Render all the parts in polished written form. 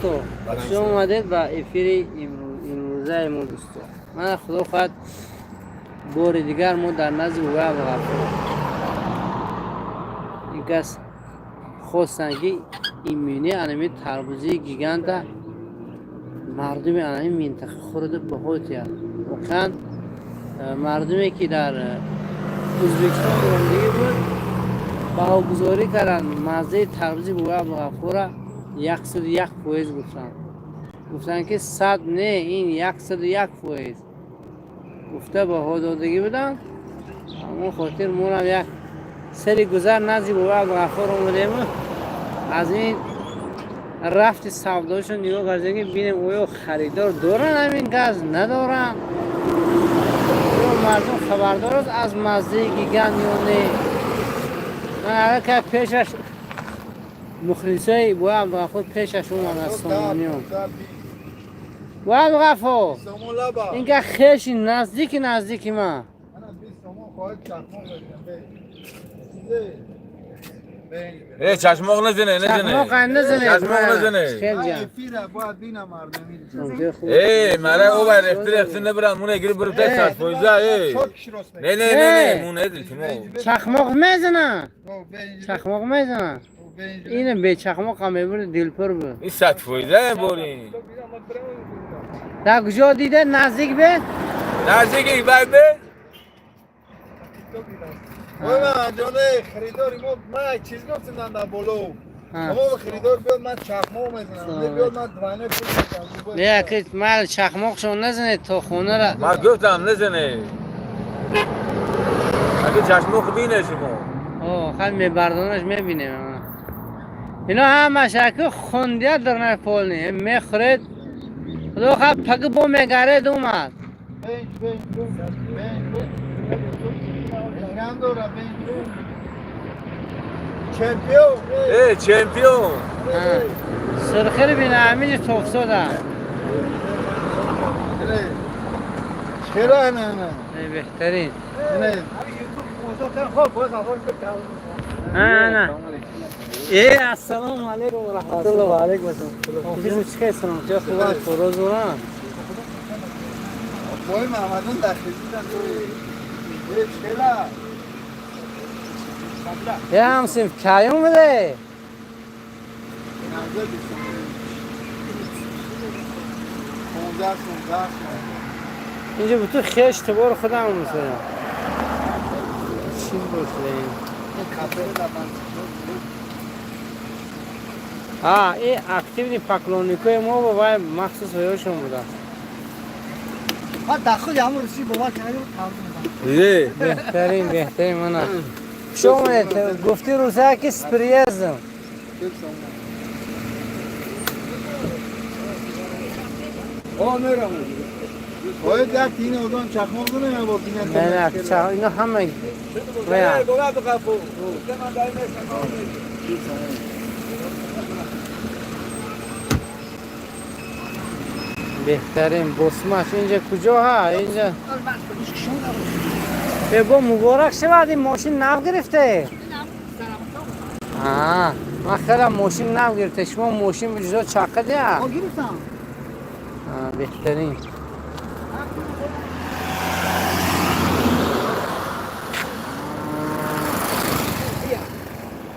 Просто хуш омадед ба эфири имрӯзаи мо, дӯсто. Мана, худо хоҳад, бори дигар мо дар назди Бобои Абдуғаффор. Ин кас хостанд, ки имини анами тарбузии гиганта мардуми анами минтақа хӯрда баҳо диҳад. Воқеан, мардуме, ки дар Ӯзбекистон зиндагӣ буд, баҳогузорӣ карданд. Маззаи тарбузи Бобои Абдуғаффора 101% гуфтанд. Гуфтанд, ки 100 не, ин 101% гуфта баҳо додагӣ буданд. Ҳамон хотир монам як сари гузар назди Бобои Абдуғаффор омадему аз ин рафти савдошон нигоҳ кардем, ки бинем, оё харидор доранд ҳамин газ, надоранд, оё мардум хабардор аст аз маззаи гигант ё не. Ман аллакай пешаш мухлисои Бобои Абдуғаффор пешаш омад аз сомониён. Бобои Абдуғаффор, ин ка хеши наздики наздики ман. 20 сомон хоҳад, чақмоқ бигирам. Э, чашмоқ назане, назане. Чақмоқ назане. Чашмоқ назане. Хелҷан. Эфира бояд бинам мардами. Э, мара о бар рехти рехти набран, муне гири бурта 100%, э. Не, не, не, не, муне дилтимо. Чақмоқ мезана, чақмоқ мезана. Ина бечақмоқ ҳам мебурд, дилпур буд. Ин 100% борин. Дар куҷо дида, наздик бе? Наздики бай бе. Ой, ман ҷоне, харидори мо, ман як чиз гуфтам дар боло. Ама харидор биёд, ман чақмоқ мезанам. Биёд, ман двойной пул медам. Не, ки ман чақмоқшон назанед то хонара. Ман гуфтам, назане. Аге чашмоқ бинe шумо. О, хай, мебардонаш, мебинем. Ино ҳамаш аки хундия дар полни мехӯред. Худо хай, паги бо мегаред омад. Бенч, бенч, бенч. Бенч дора, бенч. Чемпион. Э, чемпион. Сирхири бина, ҳамиҷи тофсода. Чера не не. Беҳтарин. Не. Ана. Э, ассалому алайкум ва раҳматуллоҳ. Ва алайкум ассалом. Ҳофиз, чӣ хел, саломатӣ, хуб аст, розурам. Бой Мамадун дар хизмат. Э, чера? Э, ҳамсинф, кай омаде? Назар 15 16. Инҷо бутун хеш тибор худам мусоям. Чиз бошад ин? Кафе дар А, и активный поклонникои мо ба вай махсус ваёшон будааст. Ҳа, дар худи ҳамон русӣ бовар кардем, тарбуз мезанам. Диди? Беҳтарин, беҳтарин, мана. Хуш омадед. Гуфти русия, ки с приездом. 40 сомон. О, мерам. Бояд як тини одам чақмоқ зане я бо тини. Не, не, ино ҳама вая. Бобои Абдуғаффор. Беҳтарин босмаш инҷа куҷо ҳа? Инҷа. Э, бо муборак шавад, ин мошин нав гирифте? Аа, ман хеле мошин нав гирифте. Шумо мошин ҷудо чақидия? О, гирифтам. Аа, беҳтарин.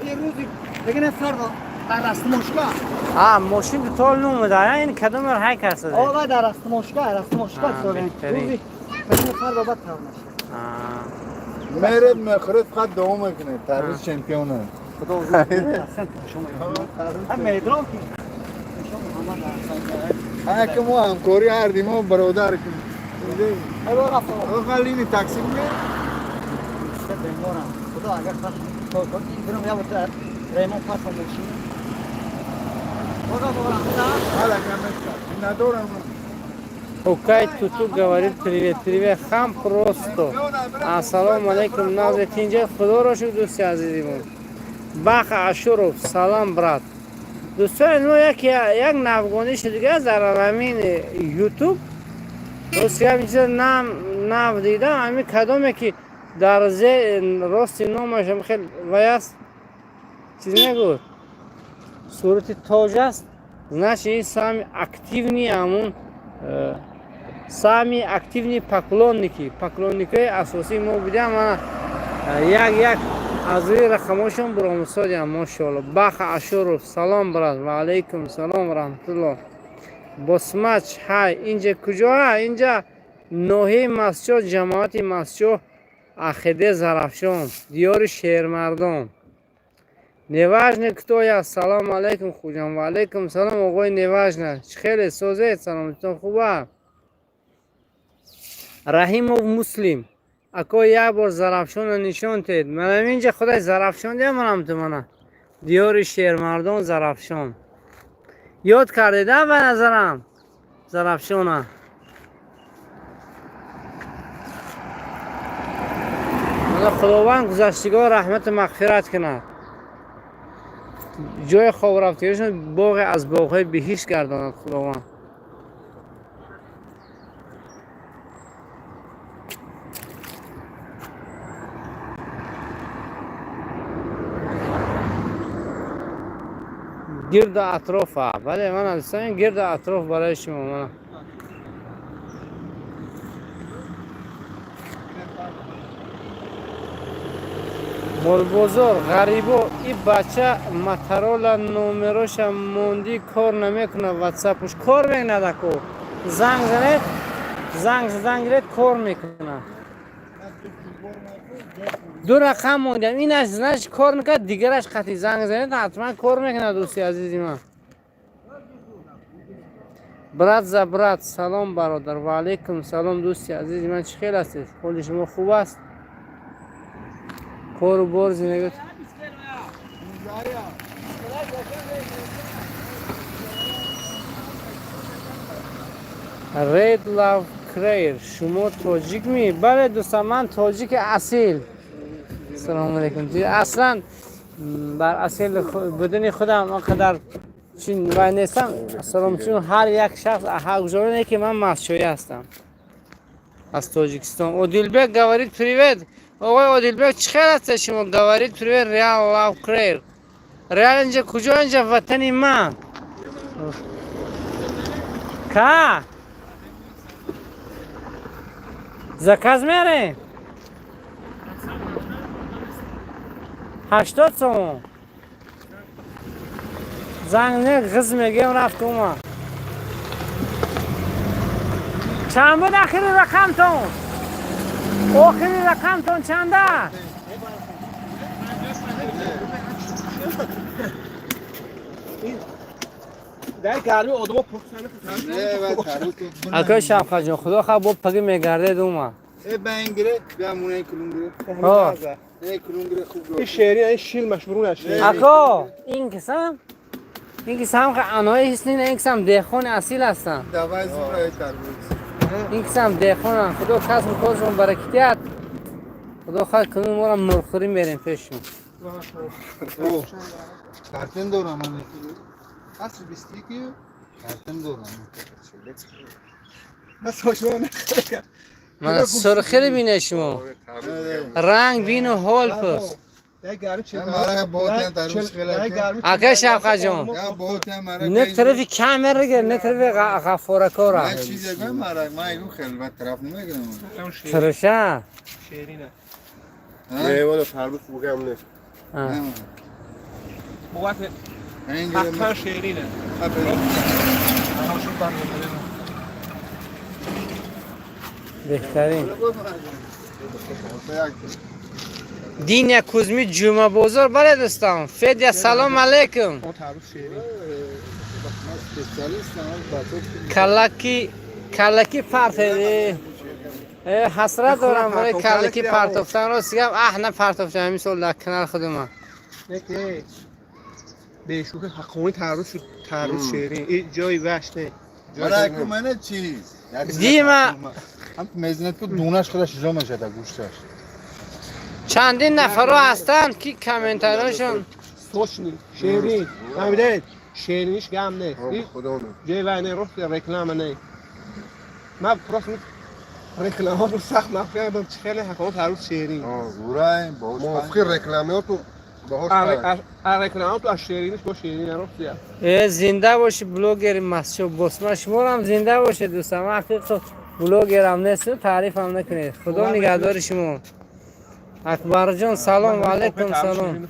Ин рӯзи дигар фардо дар растмошка. А, мошин тол нумуда, ин кадомар ҳай касаде? О, вай дар растмошка, растмошка Аа, сорем. беҳтарин. Рӯзи дигар фардо баъд тав мешавад. Аа. Меред, мехӯред, фақат дуо мекунед. Тарбуз чемпиона. Худо шумо. Ҳам медром ки шумо Муҳаммад Ҳа, ки мо ҳамкорӣ ҳардим, мо бародар кунем. Ай. Лини такси ме? Беморам. Худо агар хост, бирам я бот ремон пас мошин. Худо боварам, худо. Ҳала камеска. Надорам. Укай Туту говорит: привет, привет, хам просто. Ассалому алейкум, Назри Тинҷа, худоро шукр, дӯсти азизимон. Бах Ашуров, салам, брат. Дӯстони мо, як навгониши дига дар ҳамин Ютуб. Рости гап, ин чиза нав дидам, ҳамин кадоме ки дар зе рости номаш ҳам хел вай аст, чиз мегӯд, сурати тоҷ аст. Значит, самый активный ҳамун самый активный поклонники, поклонникои асосии мо будиам. Мана як як аз рӯи рақамошон буромисодиам. Мошоалло. Баха Ашуров, салом, брат. Ва алайкум салом, раҳматулло. Босмач, ҳай, инҷа куҷо? Ҳа, инҷа ноҳияи Мастчоҳ, ҷамоати Мастчоҳ, Ахеде, Зарафшон, диёри шермардон. Неважно, кто я. Салом алейкум, Хуҷам. Ва алейкум салом, оғои Неважно. Чӣ хеле созед, саломатитон хуба? Раҳимов Муслим. Ако, як бор Зарафшонро нишон тед. Манам инҷа худай Зарафшон диям, манам ту мана. Диёри шермардон, Зарафшон. Ёд кардеда ба назарам? Зарафшона. Мана Худованд гузаштагон раҳмату мағфират кунад. Ҷои хоб рафтагишон боғе аз боғҳои биҳишт гардонад Худованд. Гирду атрофа. Бале, ман дӯстон, гирду атроф барои шумо мана. Молбозор ғарибо, и бача Матарола номероша мондӣ, кор намекунад, ватсапуш кор мекунад. Ако занг занед, занг задан гиред, кор мекунад. Ду рақам мондиам, инаш, значит, кор мекунад, дигараш қатъи занг занед, ҳатман кор мекунад. Дӯсти азизи ман, брат за брат, салом, бародар. Ва алайкум салом, дӯсти азизи ман, чӣ хел ҳастед? Ҳоли шумо хуб аст? Кору бор, зиндагӣ? Red Love Crayer, шумо тоҷик ми? Бале, дӯстам, ман тоҷики асил. Салому алейкум. Аслан бар асил будани худам он қадар чун вай нестам. Салом, чун ҳар як шахс ҳар гузоране ки ман мастчоӣ ҳастам аз Тоҷикистон. Одилбек говорит привет. Оғои Одилбек, чӣ хел ҳастед шумо? Говорит привет, Real Love Crayer. Реал инҷа куҷо? Инҷа ватани ман. Ка? Заказ мерем? 80 сомон. Занг не ғиз мегем, рафт ума. Чанд буд ахири рақамтон? Охири рақамтон чанда? Дар гарми одама пурсани. Акои Шавқатҷон, худо хоҳ, бо паги мегардед ума. Э, ба ин гире, бия мунаи кулун гире. Ҳо. Э, кулун гире, хуб. Ин шери, ин шил машбурун аст. Ако, ин кисам? Ин кисам анои ҳис нина, ин кисам деҳқони асил ҳастанд. Давай зураи тарбуз. Ин кисам деҳқонанд. Худо касбу коршон баракатият. Худо хоҳ, кунун моро мурғхӯрӣ мерем пешшон. Картин дорам ман. Аср 21. Картин дорам. Бас ошно. Мана сурхиро бинед шумо. Ранг бину, ҳол пурс. Акай Шавқатҷон, не тарафи камера гир, не тарафи Ғаффоракора. Ман чизе гӯям, марак, ман игу хеле ба тараф намегирам. Тырыша. Шерина. Не, вала тарбуз бугам нест. Буват ҳатман шерина. Беҳтарин. Диня Кузми, Ҷумъабозор, бале, дӯстон. Федя, салом алейкум. Калаки калаки партеди. Э, ҳасрат дорам барои калаки партофтан. Рост гап, аҳ, на партофтам ҳамин сол дар канал худума. Бешӯхи ҳаққони тарбуз шуд, тарбуз шерин. Ин ҷои ваш не. Марак, мана чиз. Дима. Ҳам мезанад ку дунаш худаш ҷудо мешавад аз гӯшташ. Чандин нафарҳо ҳастанд, ки комментариҳошон Сочный, шерин. Фаҳмидед? Шериниш гам не. Худо не. Ҷои вай не, рост реклама не. Ман просто рекламаро сахт мафиям, чи хеле ҳаққони тарбуз шерин. Зурай, Мувофиқи рекламаёту اره تو از شیرینش با شیرین نرفتی. زنده باشی بلوگر مسجد بسمه، شما هم زنده باشه دوستم. من حقیقت بلوگرم نیست، تعریف هم نکنید. خدا نگهدار شما. اکبر جان سلام و علیکم سلام.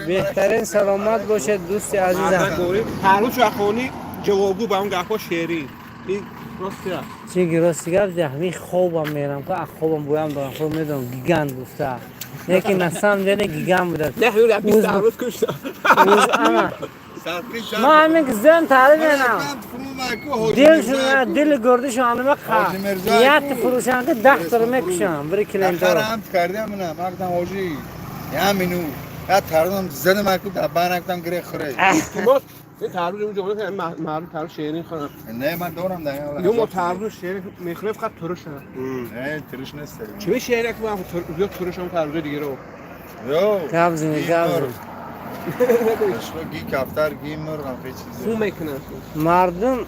بهترین سلامت باشه دوست عزیزم. تربوز خونی جوابگو به اون گپا شیرین. این راستی چی راستی گپ همین خوابم میرم که خوابم بویم دارم خود میدونم گیگان گفته. لیکن نسام دل گیگان بوده. نه یورا 20 تربوز کشت. ما همین که زن تعریف نه. دل شما دل گردش آنم خا. نیت فروشنده 10 تا میکشم بری کلینتور. هم کردم نه مقدم حاجی. یا منو یا تربوزم زدم اکو دبا نکتم گره خوره. این تربوز اون جمله معلوم تربوز شیرین خورم. نه من دارم در یو ما تربوز شیرین میخوره فقط ترش نه. نه ترش نیست. چه شیرین که من یا ترش هم تربوز دیگه رو. یو. گابز گابز. گی کفتر گی مرغ هم چیزی. خون میکنن. مردم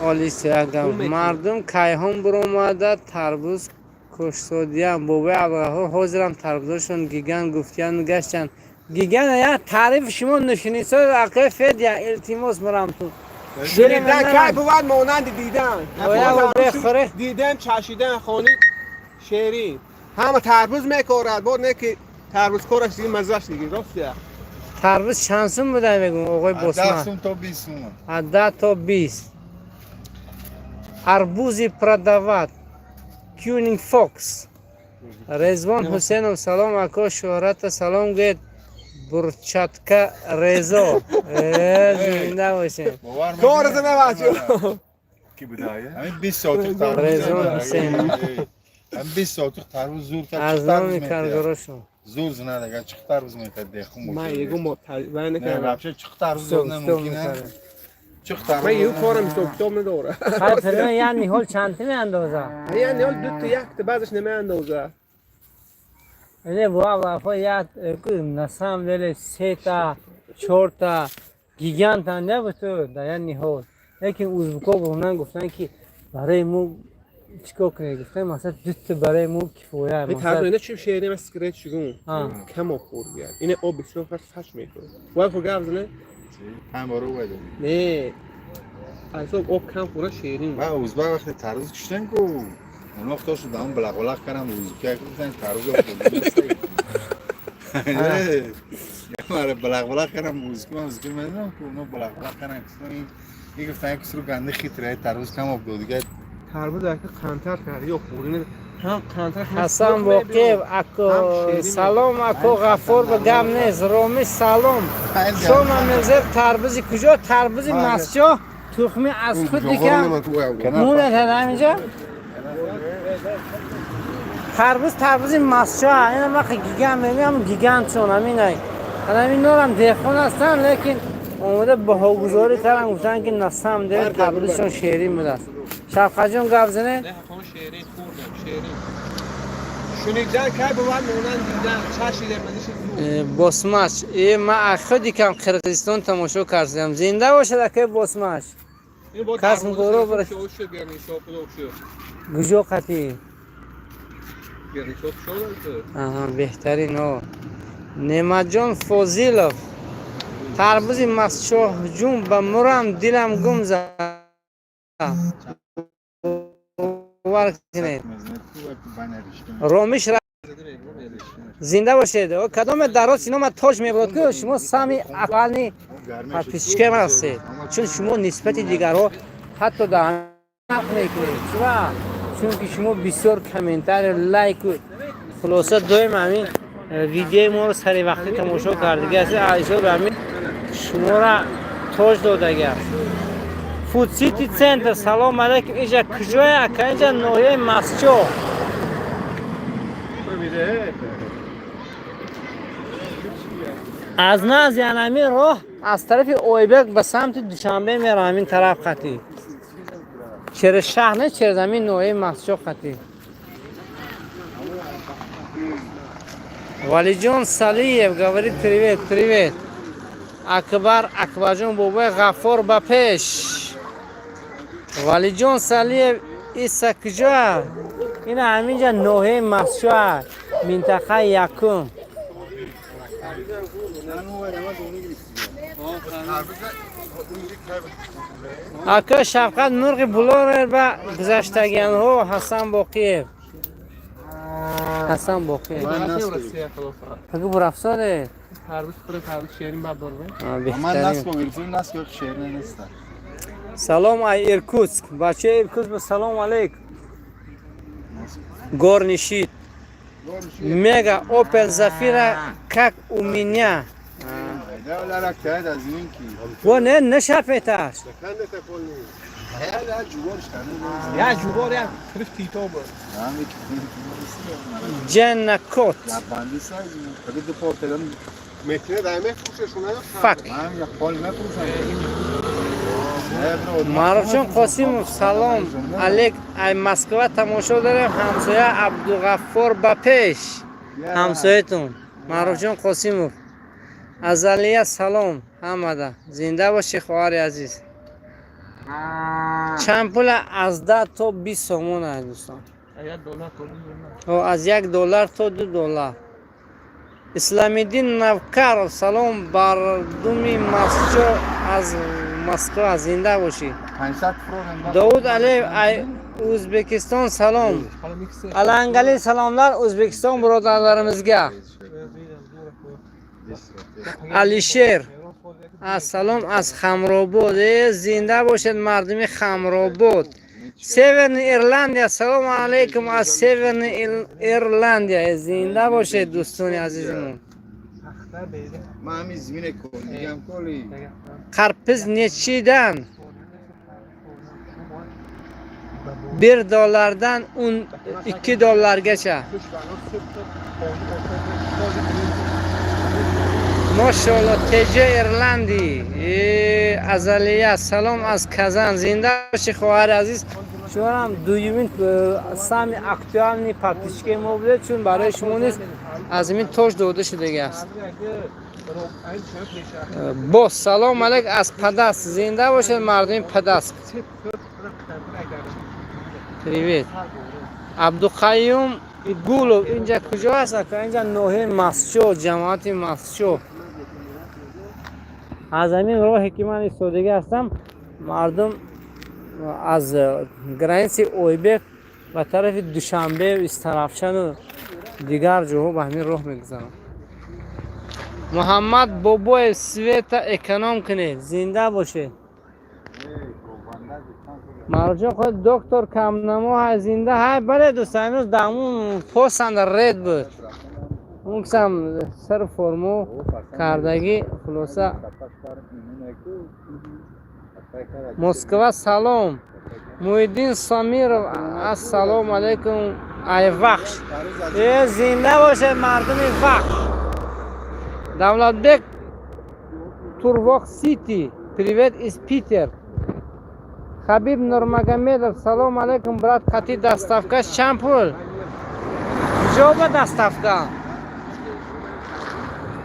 عالی سیاگم مردم کایهم برآمده تربوز کشتودیان بابای عبدالغفور حاضرم تربوزشون گیگان گفتیان گشتن. گیگان یا تعریف شما نشنیسا عقل فدیا التماس مرام تو. شنیدن کی بود مانند دیدن. دیدن چشیدن خانی شیرین. همه تربوز میکارد بار نه که تربوز کارش دیگه مزهش دیگه راستیه. تربوز چند سوم بوده میگم آقای بسمه؟ 10 تا 20 سوم. از 10 تا 20. Арбузы продавать. Кюнинг Фокс. Резвон Хусейнов салом ако шуҳрата салом гӯед бурчатка Резо. Зинда бошед. Кор зина бачо. Ки будае? Ҳамин 20 сотих тарбуз. Резвон Хусейнов. Ҳамин 20 сотих тарбуз зур та аз номи каргарошон. Зур зина дага чиқ тарбуз метад дехум. Ман ягон мо вай накардам. Не вообще чиқ тарбуз намумкин аст. من یه کارم حساب کتاب نداره. خاطر یعنی ниҳол چند میاندازه؟ یعنی ниҳол دو تا یک تا بعضش نمیاندازه. نه بابا فا на самом деле се та чор та гиганта набуд да як ниҳол. Лекин узбекҳо ба ман гуфтанд ки барои мо чикор кунед? Гуфтанд масалан ду та барои мо кифоя. Масалан اینا چی شیرین از سکرت چگون کم آب خورد بیاد. این آب بسیار فرد فش میکنه. باید خود گفت نه؟ هم بارو باید. نه. اصلا آب کم خوره شیرین. من ازبک وقتی تربوز کشتن کو اون وقت داشت دام بلغ بلغ کردم ازبک گفتن تربوز خورد. آره بلغ بلغ کردم ازبک میدونم که اونا بلغ بلغ کردن. این گفتن یک سر گنده خیتره تربوز کم آب داد دیگه. تربوز اگه کمتر کرد یا خورین هم کمتر. حسن واقف اکو سلام اکو غفور به گم نیست رومی سلام. شما میرزا تربوزی کجا؟ تربوزی مسجا تخمی از خود دیگه مونه همینجا. تربوز تربوزی مسجا اینا من گیگان میگم گیگان چون همینای. همین نورم دهقان هستن لیکن اومده بهاگذاری کردن گفتن که نسم ده تربوزشون شیرین بوده است. شفقت جون گفت زنه؟ نه خانم شیرین خوردم شیرین. شنیدن که بود مونن دیدن چشیده منش زود. بосмач ма худи кам Қирғизистон тамошо кардам. Зинда бошад акай босмач. Кас мугоро бар. Гужо қати. Аҳа беҳтарин о. Неъматҷон Фозилов тарбузи Масчоҳ ҷун ба мурам дилам гум зад. Бовар кунед. Ромиш зинда бошед. Кадоме дароз синома тоҷ мебурад ки шумо сами ақални подписчикаи ман ҳастед. Чун шумо нисбати дигарҳо ҳатто дар фарқ мекунед. Чуба? Чунки шумо бисёр комментарий, лайку хулоса доим ҳамин видеои моро сари вақтӣ тамошо кардига ҳастед. Ҳисоби ҳамин шуморо тоҷ додага аст. Фуд Сити Центр салом алейкум. Инҷа куҷое ака? Инҷа ноҳияи Масчоҳ. Аз назди ҳамин роҳ аз тарафи Ойбек ба самти Душанбе мерам ҳамин тараф қатӣ. Через шаҳр не, через ҳамин ноҳияи Масчоҳ қатӣ. Валиҷон Салиев говорит привет, привет. Акбар Акбарҷон бобои Ғаффор ба пеш. Валиҷон Салиев иса куҷоа? Ина ҳаминҷа ноҳияи Масчоҳ, минтақаи якум. Ака Шавқат, мурғи булорер ба гузаштагианҳо Ҳасан Боқиев. Ҳасан Боқиев. Ака бурафсоде. Ман насбо гирифтем, насбо шеър нест. Салом ай Иркутск. Бачаи Иркутск ба салом алейк. Горнишит. Мега Опел Зафира как у меня. Во не нешапеташ. Ҷенна кот. Фак. Маъруфҷон Қосимов, салом алек, ай Москва тамошо дорем, ҳамсоя Абдуғаффор ба пеш. Ҳамсоятон Маъруфҷон Қосимов. Азалия, салом ҳамада. Зинда бошӣ, хоҳари азиз. Чанд пула? Аз 10 то 20 сомон аст, дӯстон. Аз 1 доллар то 2 доллар. Исламиддин Навкаров, салом бардуми Масчо аз Москва, зинда бошӣ. Довуд Алиев, ай Ӯзбекистон салом. Аланgali salomlar O'zbekiston birodarlarimizga. Алишер, салом аз Хамробод. Зинда бошед, мардуми Хамробод. Северный Ирландия, салому алейкум аз Северный Ирландия. Зинда бошед, дӯстони азизимон. Қарпиз нечидан? 1 dollardan 2 dollargacha. Мошалло, ТЖ Ирландӣ. Азалия, салом аз Казан. Зинда бошӣ, хоҳари азиз. Шуморам дуюмин самый актуальный подписчик и мо буде, чун барои шумо низ аз ин тоҷ дода шудагӣ аст. Бос, салом алейк аз Падаск. Зинда бошед, мардуми Падаск. Привет. Абдуқаюм Гулов, инҷа куҷо аст, ака? Инҷа ноҳияи Масчо, ҷамоати Масчо. Аз ҳамин роҳе ки ман истодагӣ ҳастам, мардум аз граница и Ойбек ба тарафи Душанбе, Истарафшану дигар ҷоҳо ба ҳамин роҳ мегузаранд. Муҳаммад Бобоев, свет а эконом кунед. Зинда бошед. Марҷон худ доктор камнамо ҳай, зинда ҳай. Бале, дӯстон, имрӯз дамун посанда ред буд. Он кисам сар формо кардагӣ, хулоса. Москва салом. Муҳиддин Самиров, ассалому алайкум ай Вахш. Зинда бошед, мардуми Вахш. Давлатбек Турвох Сити, привет из Питер. Хабиб Нурмагомедов, салом алайкум, брат, қати доставка чанд пул? Куҷо ба доставка?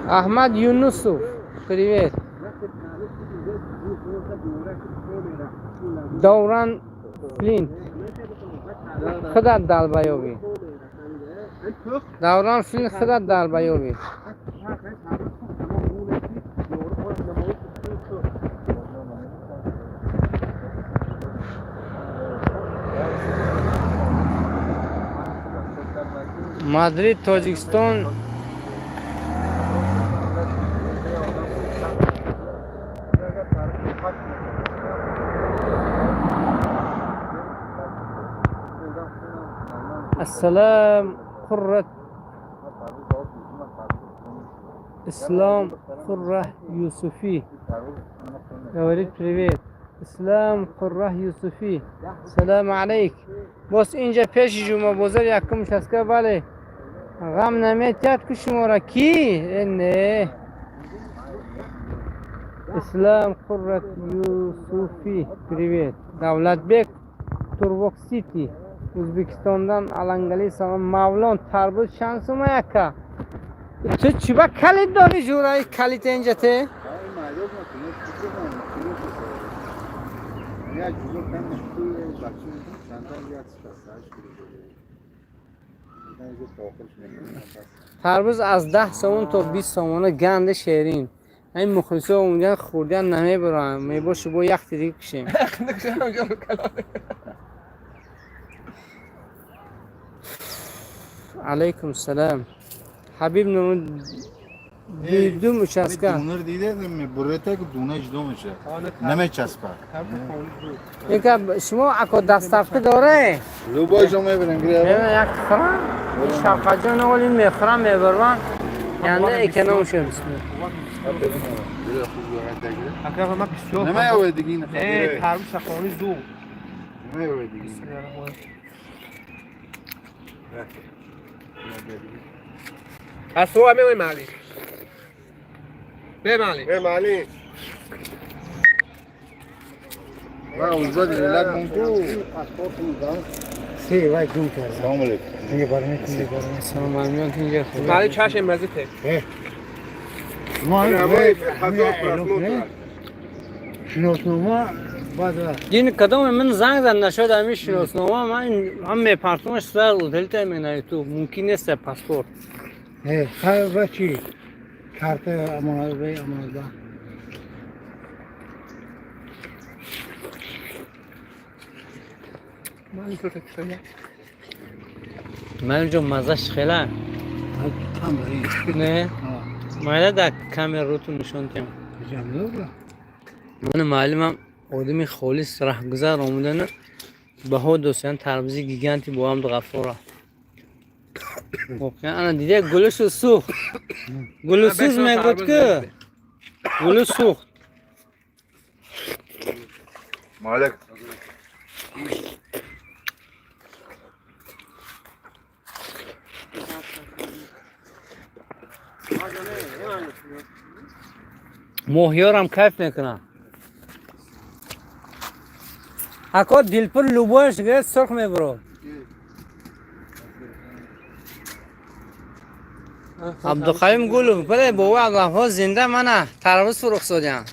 Аҳмад Юнусов, привет. Давран Флинт, худат далбаёбӣ. Давран Флинт, худат далбаёбӣ. Мадрид, Тоҷикистон. Ассалом, Qurrat Ислом Qurrah Юсуфи говорит привет. Ислом Qurrah Юсуфи, салам алейк. Боз инҷа пеши Ҷума бозор якум шаска, бале. Ғам наметиҳад ку шуморо ки? Не. Ислом Қуррат Юсуфи, привет. Давлатбек Турвок Сити, Ӯзбекистондан аланgali салом. Мавлон, тарбуз чанд сума, яка? Ту чӣ ба калид дорӣ, ҷураи калид инҷа те? Тарбуз аз 10 сомон то 20 сомона, ганди шерин. Ин мухлисо омадан хӯрдан намебаранд. Мебоши бо яхти дига кушем. Алайкум салам. Ҳабиб дум участка. Дунар диде бурета ки дуна ҷудо мешавад. Намечаспад. Инка шумо ако доставка доре? Любой ҷо мебарем гиря. Як хӯрам. Шавқатҷон оли мехӯрам мебарам. Янда эконом шуд. Ака ман бисёр Намеояд диги ин. Не, тарбуз сахони зуд. Намеояд диги. Аз суа меои маали. Бе маали. Э, маали. Ва узбек лилак мунку. Се вай гум кард. Салом алейкум. Дига барме дига барме. Салом алейкум. Маали чашм мазите. Ма Ҳазор просмотр. шиноснома баъд Дин кадом ман занг зад нашуд ҳамин шиноснома ман ҳам мепартонаш сар удалить мена ютуб мумкин нест паспорт. Э, хайр ва чи? Карта амонат бе амонат ба. Ман ҷо мазаш хела. Там бари. Не? Майда дар камера рутун нишон диҳам. Ҷамил. Ман маълимам одами холис раҳгузар омадана баҳо достан тарбузи гиганти бо ҳам Ғаффора. Воқеан ана дида гулушу сӯхт. Гулусӯз мегӯд ки гулу сӯхт. Малик. Моҳиёрам кайф мекунам. Ако дилпур любош гирифт сурх мебурод. Абдуқаюм Гулов, бале бобо Абдуғаффор зинда мана тарбуз фурӯх содиям.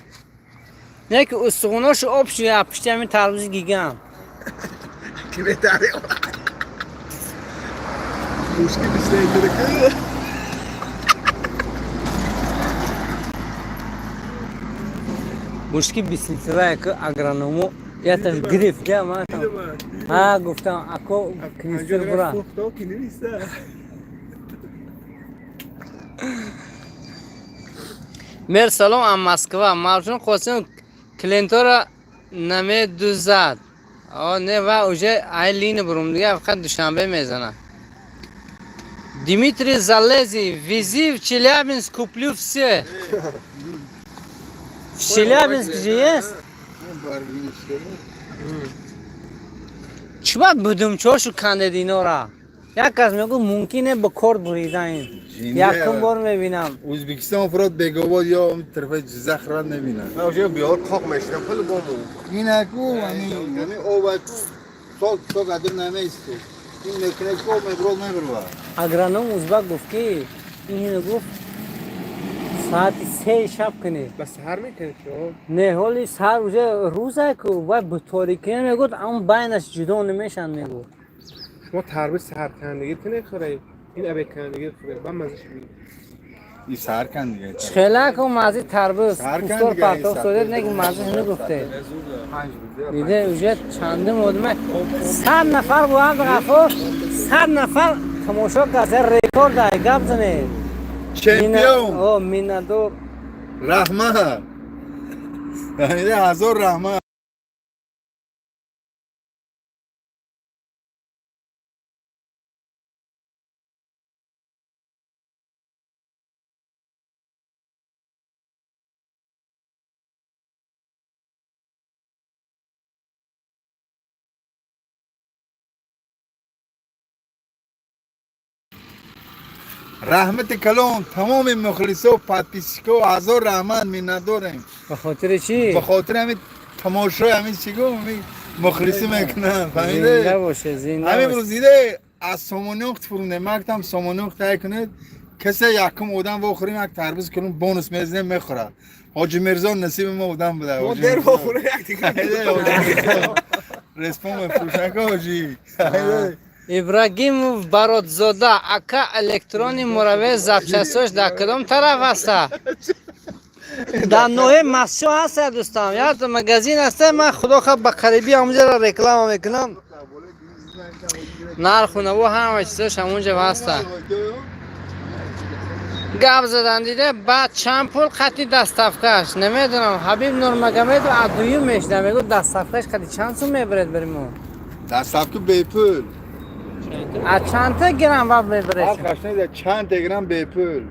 Не ки устухоношу об шуд пушти ҳамин тарбузи гигам. Ки беҳтаре. Мушки бисте. Бушки 20 литра ки агроному яташ гирифт я ман. Ҳа гуфтам ако кристер бура. Мер салом аз Москва. Мавшун Қосим клиентора намедузад. О не ва уже ай лини бурум дига фақат Душанбе мезанад. Дмитрий Залези, вези в Челябинск, куплю все. В Челябинск же есть? Чиба будумчошу кандед инора? Як кас мегӯ мумкине ба кор буридан ин. Якум бор мебинам. Ӯзбекистон фурод Бегобод ё он тарафи Ҷиззах ра намебинад. Ман уже биёр қоқ мешинам по-любому. Инаку ами ова сок сок адр намеисту. Ин мекунад ко меброд меброва. Агроном узбак гуфт ки ин гуфт соати 3 шаб кунед. Ба саҳар мекунед шумо? Не, ҳоли саҳар уже рӯза ку вай ба торикӣ мегӯд, ам байнаш ҷудо намешанд мегӯд. Шумо тарбуз саҳар кандагӣ кунед хӯред, ин абе кандагӣ хӯред, ба маззаш бинед. И саҳар кан дига. Хела ку маззи тарбуз Саҳар кан устор дига, партоф ин содед саҳар. не ки маззаш нагуфте. Панҷ рӯз. Диде уже чандим одама 100 нафар бо Абдуғаффор 100 нафар тамошо кард, рекорд ай гап занед. Чемпион. О, миннатдор. Раҳмат. Ҳазор раҳмат. Раҳмати калон тамоми мухлисо, подписчико, ҳазор раҳмат, миннатдорем. Ба хотири чӣ? Ба хотири ҳамин тамошои ҳамин чӣ гум, ҳамин мухлисӣ мекунам, фаҳмиде? Зинда боше, зинда Ҳамин боше. рӯз диде аз сомониёхт фурунде, ман гуфтам сомониёхт тай кунед, касе якум одам вохӯрем, як тарбуз кунем, бонус мезанем, мехӯрад. Ҳоҷи Мирзо насиби мо одам буда. Мо Ҳоҷи дер Мирзо. вохӯрем як дигар. Ҳоҷи Мирзо. Респон мефурӯшанд ка ҳоҷи. Ибрагимов Баротзода, ака, электронный муравей запчасть ош дар кадом тараф аста? Дар ноҳияи Мастчоҳ ҳаста, дӯстам, як магазин ҳаста. Ман, худо хоҳ, ба қарибӣ ҳамунҷаро реклама мекунам. Нарху наво, ҳама чизош ҳамунҷа ҳаста. Гап задан дида, баъд чанд пул қати доставка ш, намедонам. Ҳабиб Нурмагомедов аз дуюм мешда, мегӯ, доставка ш қати чанд сум мебаред бари мо? Доставка бепул. Аз чандта гирам ва мебаред? Ҳар чанд грамм бепул.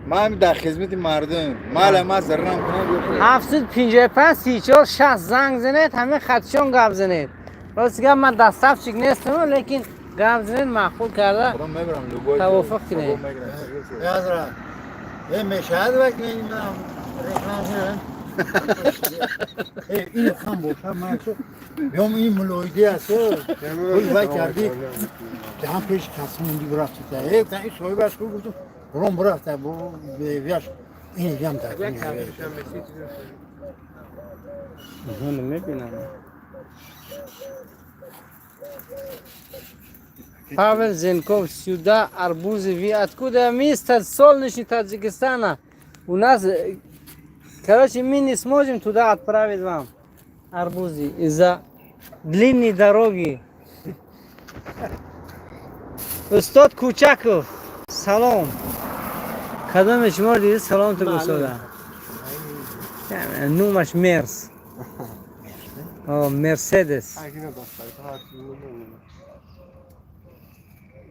Ман дар хизмати мардум, мала ман зарарам кунам. 755 34 60 занг занед, ҳамин хатшон гап занед. Рости гап, ман доставщик нестам, лекин гап занед, маъқул карда мебарам любой. Тавофуқ кунед. Язра. Э, мешад вак реклама. Э, ин хам боша, ман чо ём ин мулоиди аст. Пул вай карди. Даҳан пеш касмонди бурафта. Э, та ин соҳибаш ку гуфтум, ром бурафта, бу бевяш ин ям та. Мебинам. Павел Зенков, сюда арбузы. Вы откуда? Мистер Солнечный Таджикистана. У нас, короче, мы не сможем туда отправить вам арбузы из-за длинной дороги. Устод Кучаков, салом. Кадоме шумо диди, салом ту густода. Нумаш Мерс. О, Мерседес.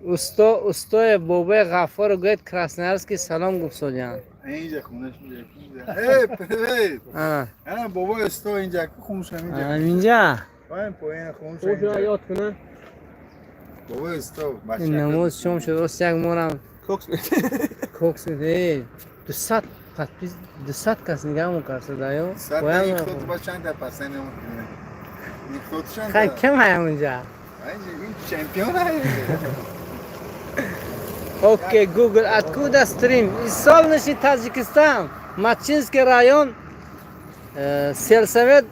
Усто, устои бобои Ғаффору гӯяд, Красноярский салом гуфтодиян. Инҷа хунаш инҷа. Э, привет. Ана. Ана бобои усто инҷа, ку хунаш инҷа. Инҷа. Поин поин хунаш Ӯ инҷа. ёд кунам. Бобои усто бача. Намоз шом шуд, рост як морам Кокс. кокс. Э, 200 подпис, 200 кас нигаҳмон кард, ё. Сад ин худ ба чанд та пасен ин худ чанд. Хай, кем ҳаям унҷа? Ин чемпион ҳай. Окей, Google, откуда стрим? Из солнечный Таджикистан, Мачинский район, сельсовет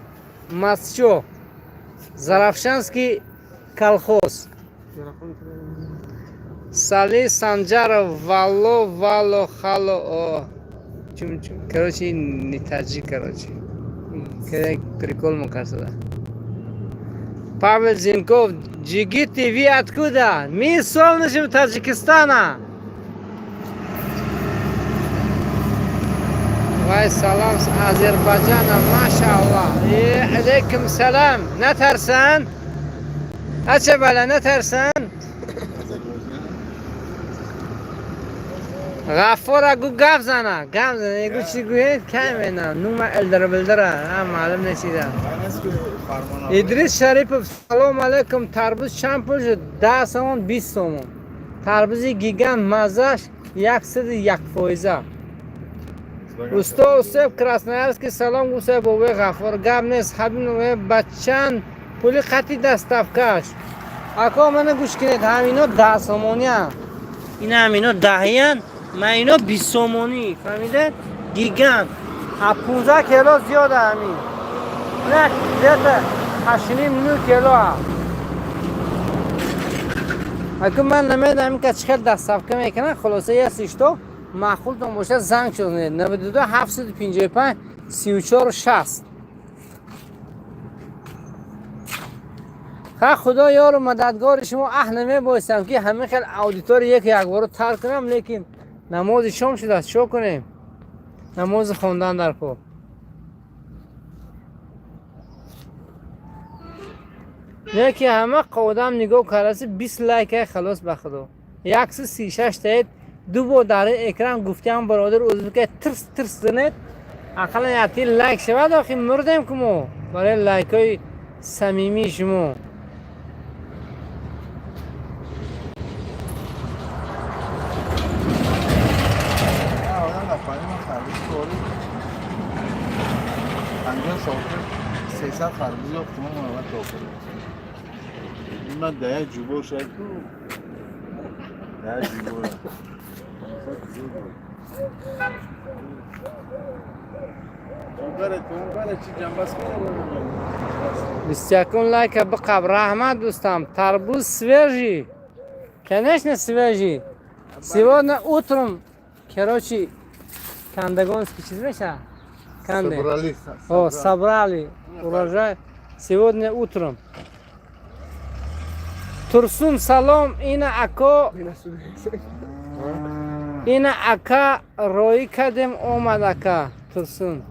Мастчоҳ, Зарафшанский колхоз. Сали Санджаров, вало, вало, хало, о. Чум, чум. Короче, не таджик, короче. Прикол мукарсада. Павел Зинков, Джигиты, вы откуда? Мы из солнечного Таджикистана. Вай, салам с Азербайджана, машаллах. Э, алейкум салам. Натарсан? Ача бала, натарсан? Ғаффора гу гап зана, гап зана. Гу чӣ гӯед? Кай мена? Нума элдара билдара, ҳа, маълум несида. Идрис Шарипов, салом алейкум. Тарбуз чанд пул шуд? 10 сомон, 20 сомон. Тарбузи гигант, маззаш 101%. Усто Усеб, Красноярский салом гуса бобои Ғаффор. Гап нест, Ҳабиб, ба чанд пули қати доставка ш? Ако, мана гӯш кунед, ҳамино 10 сомония. Ина ҳамино даҳиян, ман ино 20 сомонӣ, фаҳмидед? Гигант. А 15 кило зиёда ҳамин. На, где-то 8,5, 9 кило. Ако, ман намедонам, ка чӣ хел доставка мекунад, хулоса, если что, маъқултон бошад, занг шуд 92 755 34 60. Ха, худо ёру мададгори шумо. Аҳ, намебоистам, ки ҳамин хел аудитория яке якборо тарк кунам, лекин намози шом шудааст, чо кунем? Намози хондан дар кор. Не ки ҳама одам нигоҳ кардаси, 20 лайкай, халос. Ба худо, 136 таед. Ду бор дар экран гуфтиам, бародар ӯзбека, тирс тирс занед, ақаллан якти лайк шавад. Охи, мурдем ку мо барои лайкҳои самимии шумо. آدم در پایین من خربوز خوری. 50 سال 300 خربوز یافت من محمد داخل. من ده جوبور شد 10 جوبور. اون بره چی جنبس کنه. 21 лайка биқаб, раҳмат, дӯстам. Тарбуз свежий. Конечно, свежий. Сегодня утром, короче, Кандагонский чиз меша? Канде. Собрались. О, собрали урожай сегодня утром. Турсун, салом, ина ако, ина ака роӣ кардем, омад ака Турсун.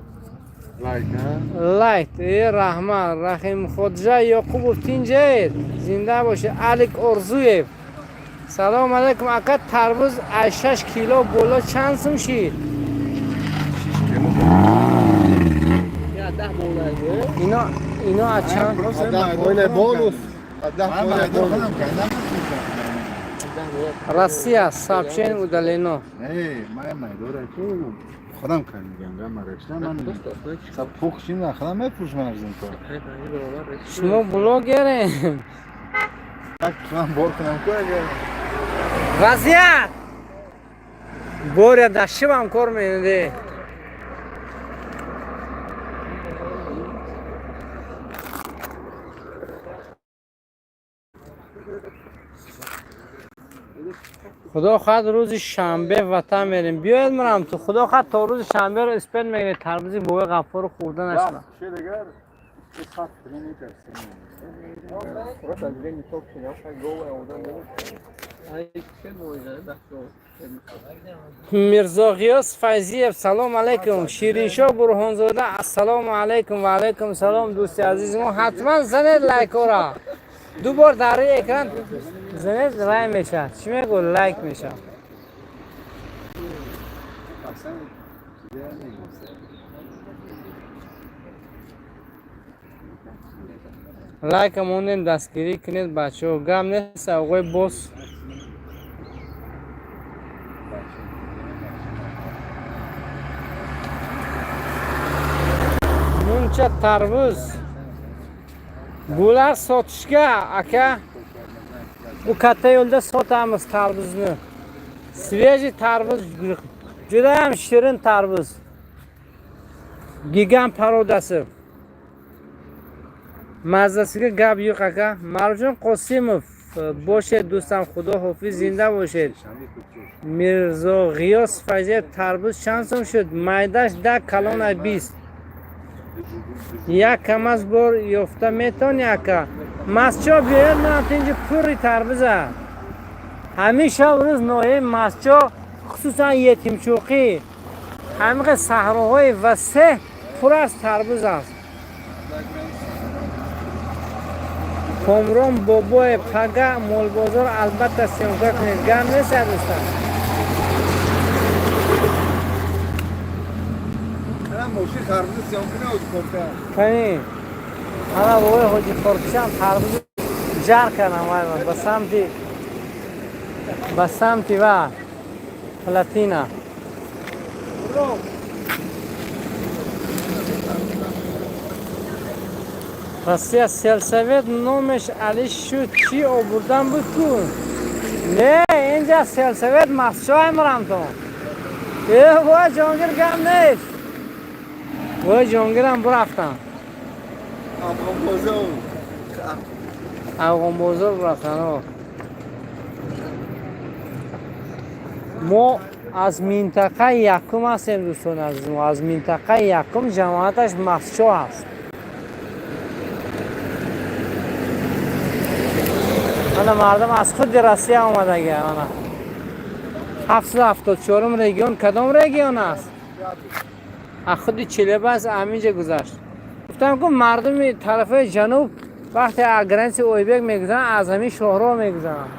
Лайк, а? Лайт, э раҳмат, Рахимходжа Ёқубов тинҷаед, зинда бошед. Алик Орзуев. Салом алейкум, ака, тарбуз аз 6 кило боло чанд сум шид? Ино аз чанд? Пойне бонус. Ман майдон худам кардам. Россия, сообщение удалено. Не, ман майдора ку худам кардам, гам марашта ман. Саб пухшин на худам мефурӯшам арзон то. Шумо блогерем. Так ман бор кунам ку агар. Вазъият! Боря дар шибам кор менуде. Худо хоҳад, рӯзи шанбе ватан мерем. Биёед, мурам ту. Худо хоҳад, то рӯзи шанберо успеть мегиред, тарбузи бобои Ғаффору хӯрда нашуда. Ше дигар сад километр. Мирзо Ғиёс Файзиев, салом алайкум. Шириншоҳ Бурҳонзода, ассалому алайкум, ва алайкум салом, дӯсти азизи мо. Ҳатман занед лайкора. Ду бор дар рӯи экран занед, лайк мешавад. Чӣ мегӯ, лайк мешавад. Аслан Лайка монем, дастгирӣ кунед, бачаҳо. Гап нест, оғои бос. Muncha tarvuz. Bular sotishga, aka. Bu katta yo'lda sotamiz tarvuzni. Свежий tarvuz, juda ham shirin tarvuz. Gigant порода si. Mazasiga gap yo'q, aka. Marjon Qosimov, бошед, дӯстам, Худо ҳофиз, зинда бошед. Мирзо Ғиёс Файзиев, тарбуз чанд сум шуд? Майдаш 10, калона 20. Як камаз бор ёфта метавонӣ, ака? Масчо биёед, ман инҷо пурри тарбуза. Ҳамин шаб рӯз ноҳияи Масчо, хусусан Етимчӯқӣ, ҳамиқи саҳроҳои васеъ пур аз тарбуз аст. Комрон Бобоев, пага молбозор албатта съёмка кунед. Гап нест, дӯстам. Ман мошин харбуз съёмка не корка. Кани. Ана бобои ҳоҷи Хоркишам тарбуз ҷар кардам вай ба самти ва плотина. Россия сельсовет номеш Али шуд, чӣ обурдан буд ку? Не, инҷа сельсовет Масчои мурамтон. Э, вой Ҷонгир, гап нест. Вой Ҷонгирам бурафтам. Афғонбозор. Афғонбозор бурафтан. Мо аз минтақаи якум ҳастем, дӯстони азиз. Мо аз минтақаи якум, ҷамоаташ Масчо аст. Ана мардум аз худи Россия омадага. Ана 774-ум регион кадом регион аст? Аз худи Челеба аст, ҳаминҷа гузашт. Гуфтам ку, мардуми тарафҳои ҷануб вақте аз граница и Ойбек мегузаранд, аз ҳамин шоҳроҳ мегузаранд.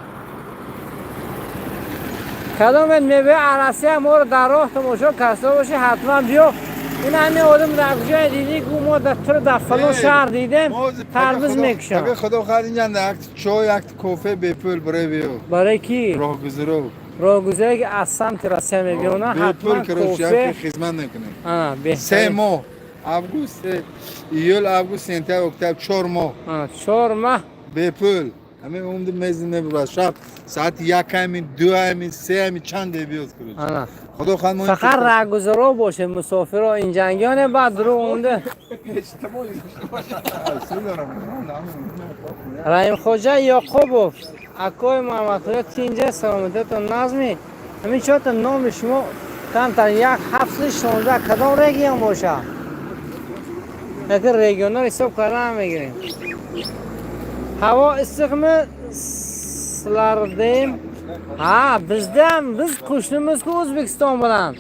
Кадомет мебояд аз Россия моро дар роҳ тамошо карда бошӣ, ҳатман биё. Ин ҳамин одам дар куҷое дидӣ, ку мо дар туро дар фалон шаҳр дидем, тарбуз мекушам. Ага худо хоҳад, инҷа як чой, як кофе бепул барои биё. Барои кӣ? Роҳгузаро. Роҳгузаре ки аз самти Россия мебиёна, Бепул, ҳатман короче, кофе. як хизмат мекунем. Ана, 3 беҳтарин. моҳ. Август, июл, август, сентябр, октябр, 4 моҳ. Ана, 4 моҳ. Бепул. Ҳамин умди мези мебурад. Шаб Соати 1 ами, 2 ами, 3 ами, чанде биёд, короче. Ана. Худо хоҳад, мо Фақат раҳгузаро бошед, мусофиро инҷангиёне баъд дурӯғ монда. Раҳимхоҷа Ёқубов, акои Муҳаммадхоҷа, тинҷа, саломатиятон, назми. Ҳамин чорта номи шумо камтар 1716 кадом регион бошад? Яке регионро ҳисоб карда намегирем. Ҳаво issiqmi sizlardayam? Ha, bizda ham, biz qo'shnimizku O'zbekiston bilan.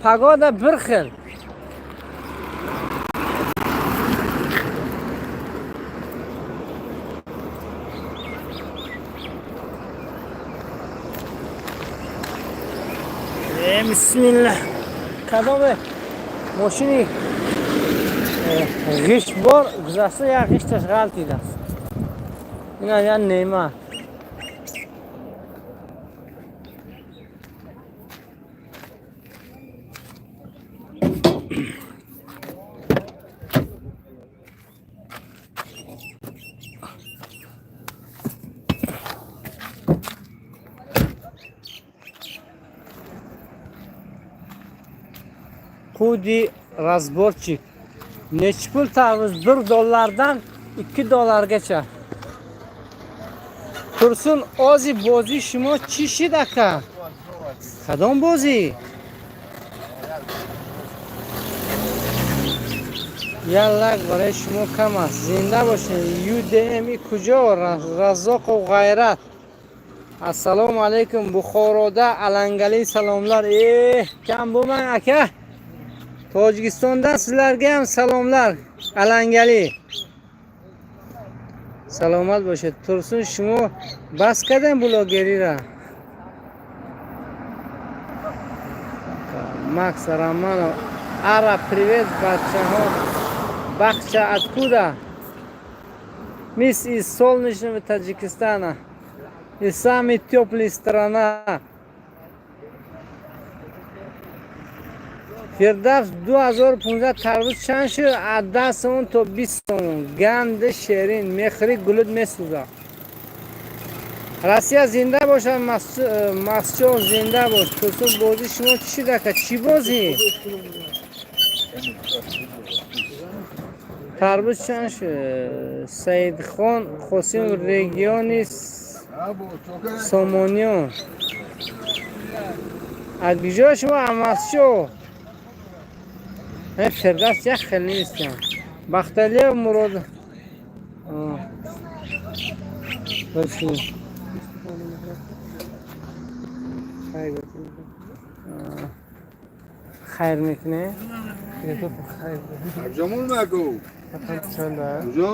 Погода bir xil. Bismillah. Кадоме мошини ғишт бор гузашта, як ғишташ ғалтидааст. Ина як неъмат. Худи разборчик. Nechi pul tarvuz? 1 dollardan 2 dollargacha. Tursun, ози бозии шумо чӣ шид, ака? Кадом бозӣ? Як лайк барои шумо кам аст. Зинда бошед. UDM куҷо? Раззоқов Ғайрат. Ассалому алайкум, Бухорода аланgali salomlar. Eh, kam bo'lmang, aka. Tojikistondan sizlarga ham salomlar. Alangali. Salomat boshед. Tursun, шумо бас кардем блогерира? Макс Романов. Ара, привет, бачаҳо. Бахча откуда? Мисс из солнечного Таджикистана. Из самой теплой страна. Фирдавс, 2015 тарбуз чанд шуд? Аз 10 сомон то 20 сомон. Ганди шерин, мехӯри, гулут месӯзад. Россия зинда бошад, Масчо зинда бош. Турсун, бозӣ шумо чӣ шуд, ака? Чӣ бозӣ? Тарбуз чанд шуд? Саидхон Қосим, региони Сомониён. Аз куҷо шумо, Амасчо? Фирдавс як хел нестам. Бахталиев Мурод. Боши. Хайр мекунӣ? Ҷамол нагу. Куҷо?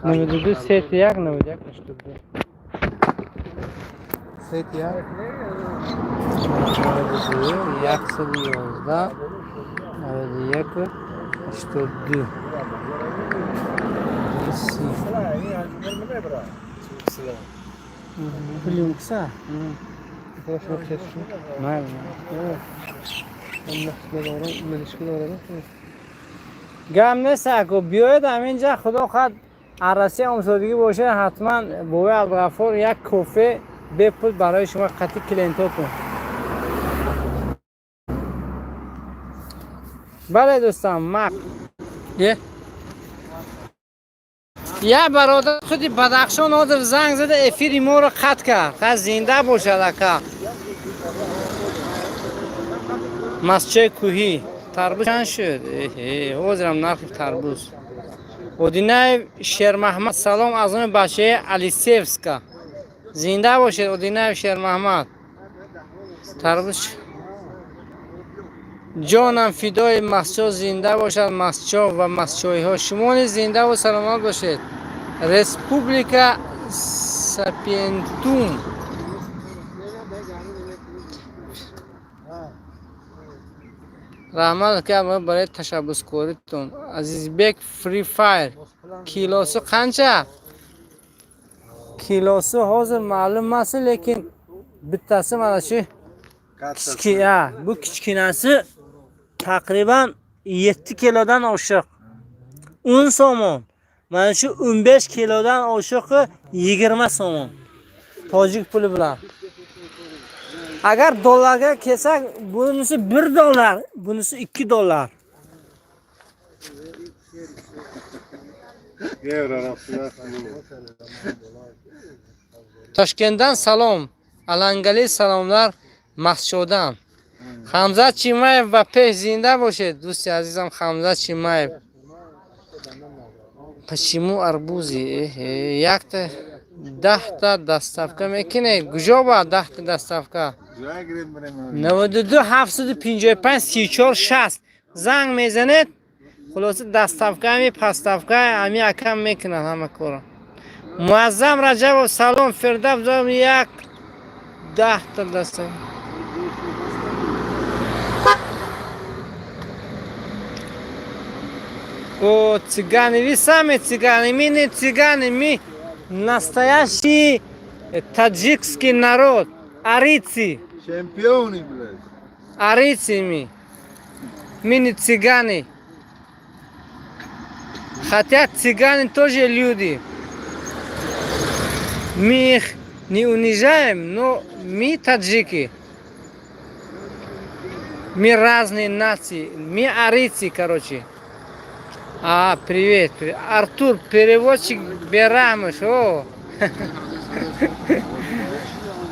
92 31 91 82. 31. 92 111 91 82 30. Плюнкса? Mayli. Гап нест, ако биёед ҳаминҷа, худо хоҳад, Россия омсодагӣ бошад, ҳатман бобои Абдуғаффор як кофе бепул барои шумо қатъи клиентотон. Бале, дӯстам, ма як бародар худи Бадахшон ҳозир занг зада, эфири моро қатъ кард. Ха, зинда бошад, ака. Масчои кӯҳӣ, тарбуз чанд шуд? Ҳозирам нархи тарбуз. Одинаев Шермаҳмад, салом аз номи бачаи Алисеевска. Зинда бошед, Одинаев Шермаҳмад. Тарбуз, ҷонам фидои Масчо, зинда бошад Масчо ва масчоиҳо. Шумо низ зиндаву саломат бошед. Республика Сапиентум. Раҳмат, ка, барои ташаббускоритон. Азизбек Фри Файр, килосу қанча? Килосу ҳозир маълум аст, лекин bittasi mana shu kichkina, bu kichkinasi taqriban 7 kilodan oshiq, 10 somon. Mana shu 15 kilodan oshiqi 20 somon. Tojik puli bilan. Agar dollarga kelsak, bunisi 1 dollar, bunisi 2 dollar. Toshkentdan salom. Alangali salomlar Masjoddan. Hamzat Chimaev va пеш, зинда бошед, дӯсти азизам Хамзат Чимаев. Почему арбузы? Якта 10 та доставка мекунед. Куҷо ба 10 та доставка? 92 755 34 60 занг мезанед. Хулоса, доставка ами поставка ами акам мекунад ҳама корро. Муаззам Раҷабов, салом. Фирдавс, як 10 та доставка. О, цыгане, вы сами цыгане, мы не цыгане, мы настоящий таджикский народ, арийцы. Чемпионы, блядь. Арийцы мы. Мы не цыгане. Хотя цыгане тоже люди. Мы их не унижаем, но мы таджики. Мы разные нации. Мы арийцы, короче. А, привет, привет. Артур, переводчик Берамыш. О.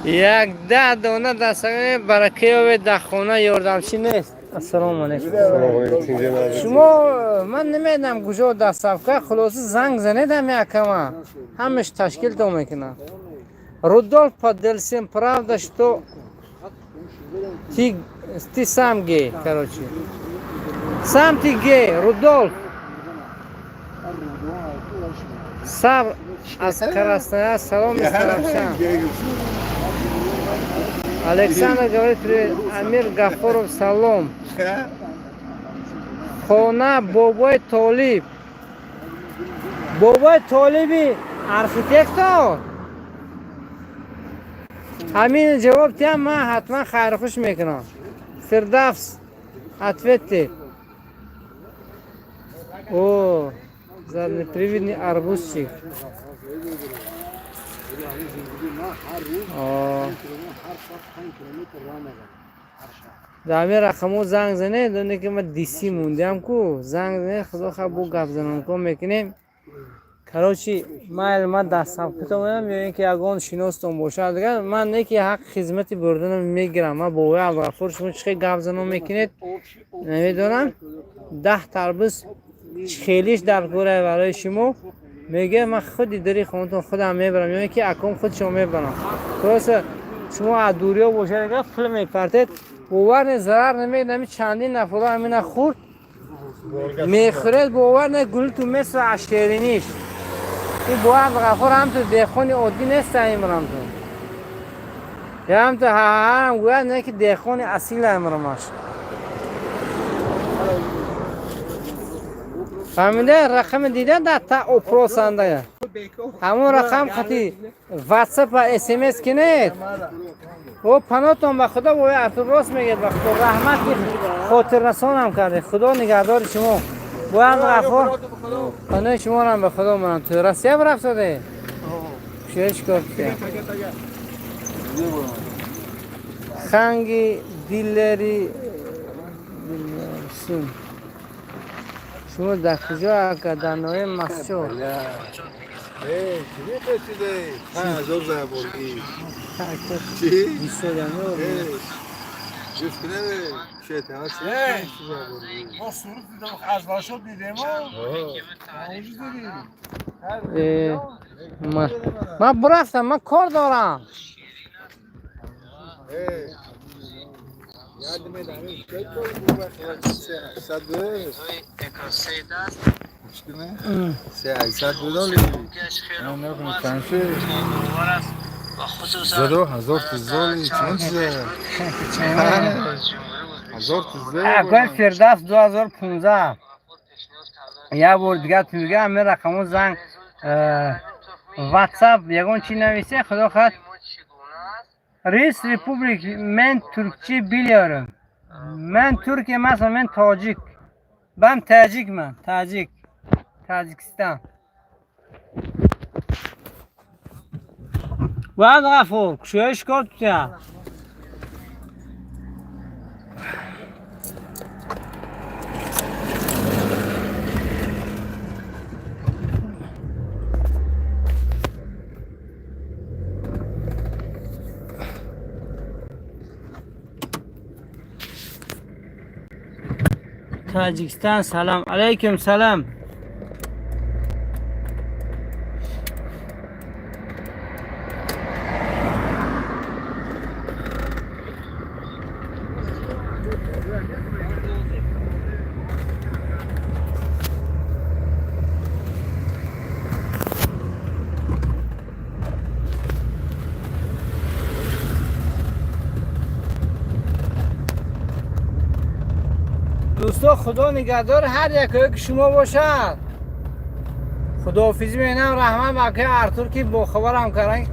Як да дона дастаи баракаёве дар хона ёрдамчӣ нест. Ассалому алайкум. Шумо, ман намедонам куҷо доставка, хулоса, занг занед ҳами акама. Ҳамаш ташкил то мекунам. Рудольф Падельсен, правда, что ты сам гей, короче. Сам ты гей, Рудольф. Сабр аз Красноярск, салом, Истаравшан. Александр говорит привет. Амир Гафуров, салом. Хона бобои Толиб. Бобои Толиби архитектор. Ҳамин ҷавоб диҳам, ман ҳатман хайрхуш мекунам. Фирдавс, ответьте. О, заднеприводный арбузчик. О. Дар ҳамин рақамҳо занг занед, оне ки ман диси мондиам ку, занг занед, худо хоҳ, бо гапзанонко мекунем. Короче, майл, ман дастсабкитон меоям ё ин ки ягон шиностон бошад дигар, ман не ки ҳаққи хизмати бурданам мегирам. Ман бобои Абдуғафур, шумо чӣ хел гапзанон мекунед, намедонам. 10 тарбуз хелиш дар кора барои шумо мегӯяд, ман худи дари хонатон худам мебарам ё ин ки аком худшон мебарам. Просто шумо аз дуриё бошад, агар пул мепартед, бовар не, зарар намекунад. Ҳамин чандин нафара ҳамина хӯрд, мехӯред, бовар не, гулту месӯ аз шериниш. Ин бояд Ғафур ҳамту деҳқони оддӣ неста, имрамту ҳамту ҳам гӯяд не ки деҳқони асил имрамаш. Фаҳмида, рақами дида дар та опросанда, ҳамон рақам қати ватсап ва смс кинед. О, панотон ба худо, бо Артур рост мегӯяд. Ба худо, раҳмат ки хотиррасонам карде. Худо нигаҳдори шумо, бояд Ғафур. Панои шуморам ба худо манам. Ту Россия рафтаде, чӣ чикор кунем? Ханги дилери сум. Шумо дар куҷо, ака? Дар ноҳияи Мастчоҳ. Эй, чӣ мепурсиде? 5000 заборгӣ. Чӣ? Эй, гӯш кунед, шайтана чӣ заборгӣ? Мо сурат дидем, аз вашо дидем. Ман бурафтам, ман кор дорам. Эй, یاد медонӣ, чӣ кор буд? 802. Гӯш кунед. 802 доли. Чанд шуд? Задо ҳазор тизоли чанд чиза? Ҳазор тизо. Акои Фирдавс, 2015 як бор дигар ту мегӯям, ҳамин рақамҳо занг, ватсап, ягон чи нависе, худо хоҳад. Рис Republik, men Türkçe biliyorum. Men Türkiye mesela, men Tacik. Ben Tacik men, Tacik. Tacikistan. Баъд Ғафур, кушоиш кор тутя. Таҷикистон, салом алайкум, салом. Дӯсто, худо нигаҳдор ҳар якое ки шумо бошад. Худоҳофизӣ менам. Раҳмат ба акаи Артур, ки бохабарам кардан.